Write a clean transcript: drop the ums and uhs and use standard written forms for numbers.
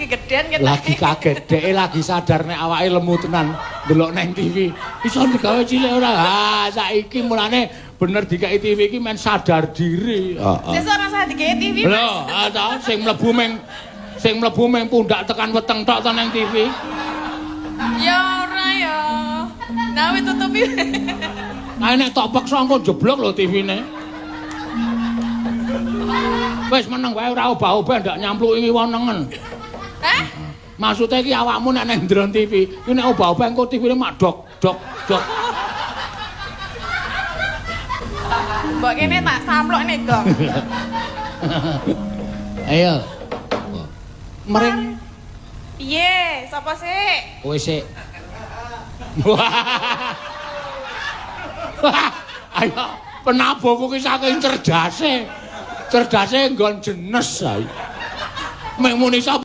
kegedean gitu. Lagi kaget, dheke lagi sadar nek awake lemu tenan ndelok neng TV. Iso digawe cilik ora? Ha, saiki mulane bener dikeki TV iki men sadar diri. Heeh. Sesuk ora usah dikeki TV, Mas. Lho, ta sing mlebu meng pundak tekan weteng tok to neng TV. Ya ora ya. Nah, wis tutupi. Kae nek tok peksa engko jeblok lho TV-ne. Wis meneng wae ora obah-obah ndak nyampluki wonengen. Hah? Maksudnya iki awakmu nek neng ndron TV, iki nek obah-obah engko TV-ne mak dok dok dok. Mbok kene tak samplok nek gong. Ayo. Mering Piye? Sapa sik? Kowe sik. Wah. Ayo, penabuhku ki saking cerdase. Cerdase nggon jenes ae. Mek muni sapa.